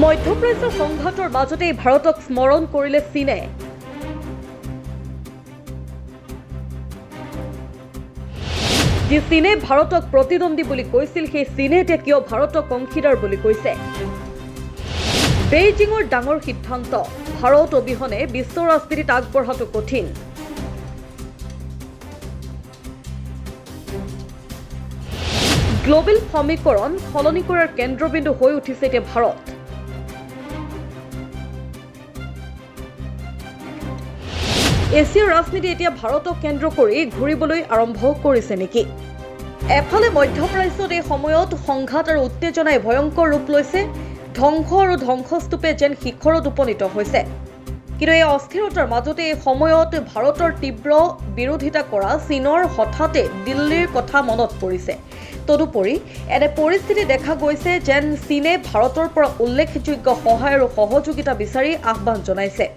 মধ্যপ্ৰাচ্যৰ সংঘাতৰ মাজতেই ভাৰতক স্মৰণ কৰিলে চীনে। যি চীনে ভাৰতক প্ৰতিদ্বন্দ্বী বুলি কৈছিল, সেই চীনে এতিয়া কিয় ভাৰতক অংশীদাৰ বুলি কৈছে? বেইজিঙৰ ডাঙৰ সিদ্ধান্ত, ভাৰত অবিহনে বিশ্ব ৰাজনীতিত আগবঢ়াটো কঠিন। গ্ল'বেল সমীকৰণ সলনি কৰাৰ কেন্দ্ৰবিন্দু হৈ উঠিছে এতিয়া ভাৰত। এছিয়াৰ ৰাজনীতি এতিয়া ভাৰতক কেন্দ্ৰ কৰি ঘূৰিবলৈ আৰম্ভ কৰিছে নেকি? এফালে মধ্যপ্ৰাচ্যত এই সময়ত সংঘাত আৰু উত্তেজনাই ভয়ংকৰ ৰূপ লৈছে, ধ্বংস আৰু ধ্বংসস্তূপে যেন শিখৰত উপনীত হৈছে। কিন্তু এই অস্থিৰতাৰ মাজতে এই সময়ত ভাৰতৰ তীব্ৰ বিৰোধিতা কৰা চীনৰ হঠাতে দিল্লীৰ কথা মনত পৰিছে। তদুপৰি এনে পৰিস্থিতি দেখা গৈছে যেন চীনে ভাৰতৰ পৰা উল্লেখযোগ্য সহায় আৰু সহযোগিতা বিচাৰি আহ্বান জনাইছে।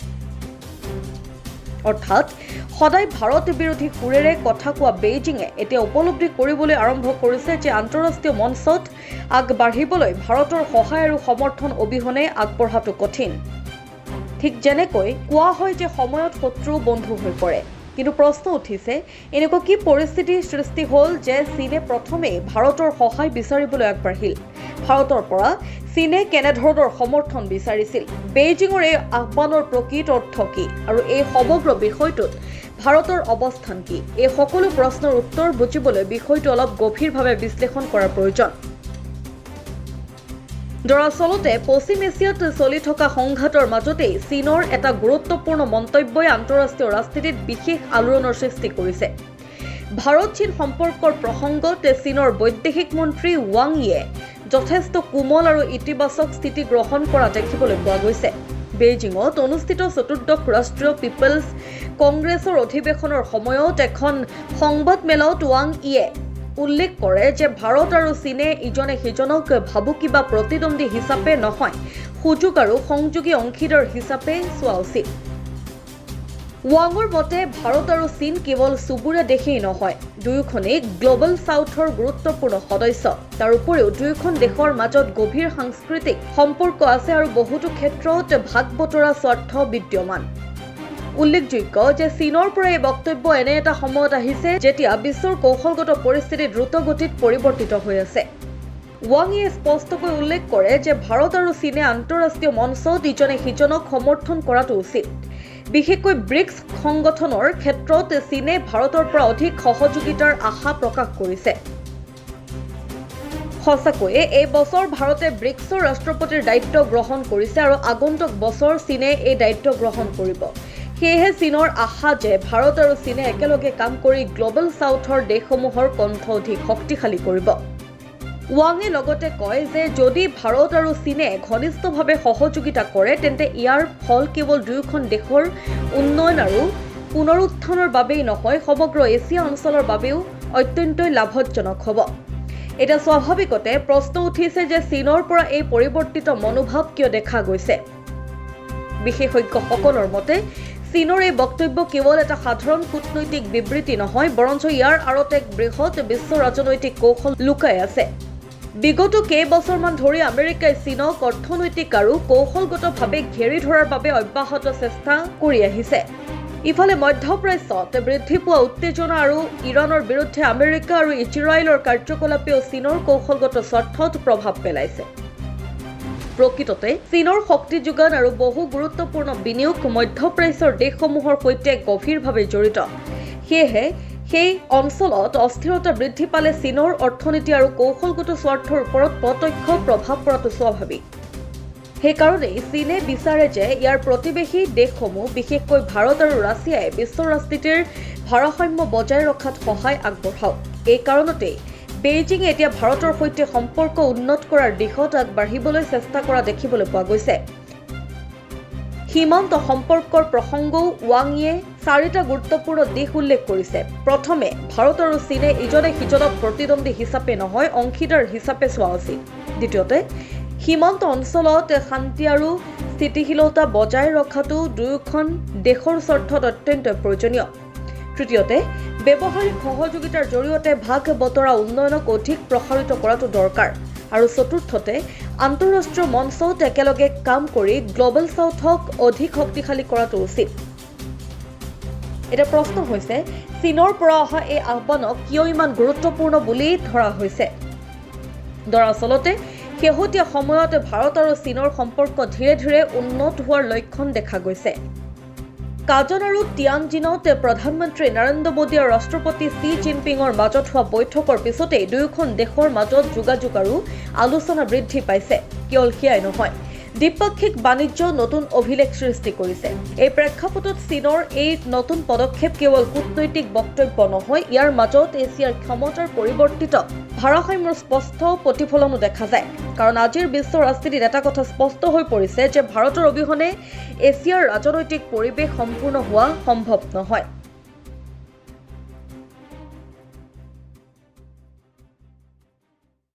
অৰ্থাৎ সদায় ভাৰত বিৰোধী সুৰেৰে কথা কোৱা বেইজিঙে এতিয়া উপলব্ধি কৰিবলৈ আৰম্ভ কৰিছে যে আন্তঃৰাষ্ট্ৰীয় মঞ্চত আগবাঢ়িবলৈ ভাৰতৰ সহায় আৰু সমৰ্থন অবিহনে আগবঢ়াটো কঠিন। ঠিক যেনেকৈ কোৱা হয় যে সময়ত শত্ৰু বন্ধু হৈ পৰে। কিন্তু প্ৰশ্ন উঠিছে, এনেকুৱা কি পৰিস্থিতিৰ সৃষ্টি হ'ল যে চীনে প্ৰথমেই ভাৰতৰ সহায় বিচাৰিবলৈ আগবাঢ়িল? ভাৰতৰ পৰা চীনে কেনেধৰণৰ সমৰ্থন বিচাৰিছিল? বেইজিঙৰ এই আহ্বানৰ প্ৰকৃত অৰ্থ কি আৰু এই সমগ্ৰ বিষয়টোত ভাৰতৰ অৱস্থান কি? এই সকলো প্ৰশ্নৰ উত্তৰ বুজিবলৈ বিষয়টো অলপ গভীৰভাৱে বিশ্লেষণ কৰাৰ প্ৰয়োজন। দৰাচলতে পশ্চিম এছিয়াত চলি থকা সংঘাতৰ মাজতেই চীনৰ এটা গুৰুত্বপূৰ্ণ মন্তব্যই আন্তঃৰাষ্ট্ৰীয় ৰাজনীতিত বিশেষ আলোড়নৰ সৃষ্টি কৰিছে। ভাৰত চীন সম্পৰ্কৰ প্ৰসংগত চীনৰ বৈদেশিক মন্ত্ৰী ৱাং য়িয়ে যথেষ্ট কোমল আৰু ইতিবাচক স্থিতি গ্ৰহণ কৰা দেখিবলৈ পোৱা গৈছে। বেইজিঙত অনুষ্ঠিত চতুৰ্দশ ৰাষ্ট্ৰীয় পিপলছ কংগ্ৰেছৰ অধিৱেশনৰ সময়ত এখন সংবাদমেলত ৱাং য়িয়ে উল্লেখ কৰে যে ভাৰত আৰু চীনে ইজনে সিজনক ভাবুকি বা প্ৰতিদ্বন্দ্বী হিচাপে নহয়, সুযোগ আৰু সংযোগী অংশীদাৰ হিচাপে চোৱা উচিত। ৱাঙৰ মতে ভাৰত আৰু চীন কেৱল চুবুৰীয়া দেশেই নহয়, দুয়োখনেই গ্ল'বেল ছাউথৰ গুৰুত্বপূৰ্ণ সদস্য। তাৰ উপৰিও দুয়োখন দেশৰ মাজত গভীৰ সাংস্কৃতিক সম্পৰ্ক আছে আৰু বহুতো ক্ষেত্ৰত ভাগ বতৰা স্বাৰ্থ বিদ্যমান। উল্লেখযোগ্য যে চীনৰ পৰা এই বক্তব্য এনে এটা সময়ত আহিছে যেতিয়া বিশ্বৰ কৌশলগত পৰিস্থিতি দ্ৰুতগতিত পৰিৱৰ্তিত হৈ আছে। ৱাং য়িয়ে স্পষ্টকৈ উল্লেখ কৰে যে ভাৰত আৰু চীনে আন্তঃৰাষ্ট্ৰীয় মঞ্চত ইজনে সিজনক সমৰ্থন কৰাটো উচিত। বিশেষকৈ ব্ৰিক্স সংগঠনৰ ক্ষেত্ৰত চীনে ভাৰতৰ পৰা অধিক সহযোগিতাৰ আশা প্ৰকাশ কৰিছে। সঁচাকৈয়ে এই বছৰ ভাৰতে ব্ৰিক্সৰ ৰাষ্ট্ৰপতিৰ দায়িত্ব গ্ৰহণ কৰিছে আৰু আগন্তুক বছৰ চীনে এই দায়িত্ব গ্ৰহণ কৰিব। সেয়েহে চীনৰ আশা যে ভাৰত আৰু চীনে একেলগে কাম কৰি গ্ল'বেল ছাউথৰ দেশসমূহৰ কণ্ঠ অধিক শক্তিশালী কৰিব। ৱাঙে লগতে কয় যে যদি ভাৰত আৰু চীনে ঘনিষ্ঠভাৱে সহযোগিতা কৰে, তেন্তে ইয়াৰ ফল কেৱল দুয়োখন দেশৰ উন্নয়ন আৰু পুনৰুত্থানৰ বাবেই নহয়, সমগ্ৰ এছিয়া অঞ্চলৰ বাবেও অত্যন্তই লাভজনক হ'ব। এতিয়া স্বাভাৱিকতে প্ৰশ্ন উঠিছে যে চীনৰ পৰা এই পৰিৱৰ্তিত মনোভাৱ কিয় দেখা গৈছে? বিশেষজ্ঞসকলৰ মতে চীনৰ এই বক্তব্য কেৱল এটা সাধাৰণ কূটনৈতিক বিবৃতি নহয়, বৰঞ্চ ইয়াৰ আঁৰত এক বৃহৎ বিশ্ব ৰাজনৈতিক কৌশল লুকাই আছে। বিগত কেইবছৰমান ধৰি আমেৰিকাই চীনক অৰ্থনৈতিক আৰু কৌশলগতভাৱে ঘেৰি ধৰাৰ বাবে অব্যাহত চেষ্টা কৰি আহিছে। ইফালে মধ্যপ্ৰাচ্যত বৃদ্ধি পোৱা উত্তেজনা আৰু ইৰাণৰ বিৰুদ্ধে আমেৰিকা আৰু ইজৰাইলৰ কাৰ্যকলাপেও চীনৰ কৌশলগত স্বাৰ্থত প্ৰভাৱ পেলাইছে। প্ৰকৃততে চীনৰ শক্তি যোগান আৰু বহু গুৰুত্বপূৰ্ণ বিনিয়োগ মধ্যপ্ৰাচ্যৰ দেশসমূহৰ সৈতে গভীৰভাৱে জড়িত। সেয়েহে সেই অঞ্চলত অস্থিৰতা বৃদ্ধি পালে চীনৰ অৰ্থনীতি আৰু কৌশলগত স্বাৰ্থৰ ওপৰত প্ৰত্যক্ষ প্ৰভাৱ পৰাটো স্বাভাৱিক। সেইকাৰণেই চীনে বিচাৰে যে ইয়াৰ প্ৰতিবেশী দেশসমূহ, বিশেষকৈ ভাৰত আৰু ৰাছিয়াই বিশ্ব ৰাজনীতিৰ ভাৰসাম্য বজাই ৰখাত সহায় আগবঢ়াওক। এই কাৰণতেই বেইজিঙে এতিয়া ভাৰতৰ সৈতে সম্পৰ্ক উন্নত কৰাৰ দিশত আগবাঢ়িবলৈ চেষ্টা কৰা দেখিবলৈ পোৱা গৈছে। সীমান্ত সম্পৰ্কৰ প্ৰসংগও ৱাং য়িয়ে চাৰিটা গুৰুত্বপূৰ্ণ দিশ উল্লেখ কৰিছে। প্ৰথমে, ভাৰত আৰু চীনে ইজনে সিজনক প্ৰতিদ্বন্দ্বী হিচাপে নহয়, অংশীদাৰ হিচাপে চোৱা উচিত। দ্বিতীয়তে, সীমান্ত অঞ্চলত শান্তি আৰু স্থিতিশীলতা বজাই ৰখাটো দুয়োখন দেশৰ স্বাৰ্থত অত্যন্ত প্ৰয়োজনীয়। তৃতীয়তে, ব্যৱহাৰিক সহযোগিতাৰ জৰিয়তে ভাগ বতৰা উন্নয়নক অধিক প্ৰসাৰিত কৰাটো দৰকাৰ। আৰু চতুৰ্থতে, আন্তঃৰাষ্ট্ৰীয় মঞ্চত একেলগে কাম কৰি গ্ল'বেল চাউথক অধিক শক্তিশালী কৰাটো উচিত। এতিয়া প্ৰশ্ন হৈছে, চীনৰ পৰা অহা এই আহ্বানক কিয় ইমান গুৰুত্বপূৰ্ণ বুলি ধৰা হৈছে? দৰাচলতে শেহতীয়া সময়ত ভাৰত আৰু চীনৰ সম্পৰ্ক ধীৰে ধীৰে উন্নত হোৱাৰ লক্ষণ দেখা গৈছে। কাজন আৰু টিয়ানজিনত প্ৰধানমন্ত্ৰী নৰেন্দ্ৰ মোদী আৰু ৰাষ্ট্ৰপতি ছি জিনপিঙৰ মাজত হোৱা বৈঠকৰ পিছতেই দুয়োখন দেশৰ মাজত যোগাযোগ আৰু আলোচনা বৃদ্ধি পাইছে। কেৱল সেয়াই নহয়, দ্বিপাক্ষিক বাণিজ্য নতুন অভিলেখ সৃষ্টি কৰিছে। এই প্ৰেক্ষাপটত চীনৰ এই নতুন পদক্ষেপ কেৱল কূটনৈতিক বক্তব্য নহয়, ইয়াৰ মাজত এছিয়াৰ ক্ষমতাৰ পৰিৱৰ্তিত ভাৰসাম্যৰ স্পষ্ট প্ৰতিফলনো দেখা যায়। কাৰণ আজিৰ বিশ্ব ৰাজনীতিত এটা কথা স্পষ্ট হৈ পৰিছে যে ভাৰতৰ অবিহনে এছিয়াৰ ৰাজনৈতিক পৰিৱেশ সম্পূৰ্ণ হোৱা সম্ভৱ নহয়।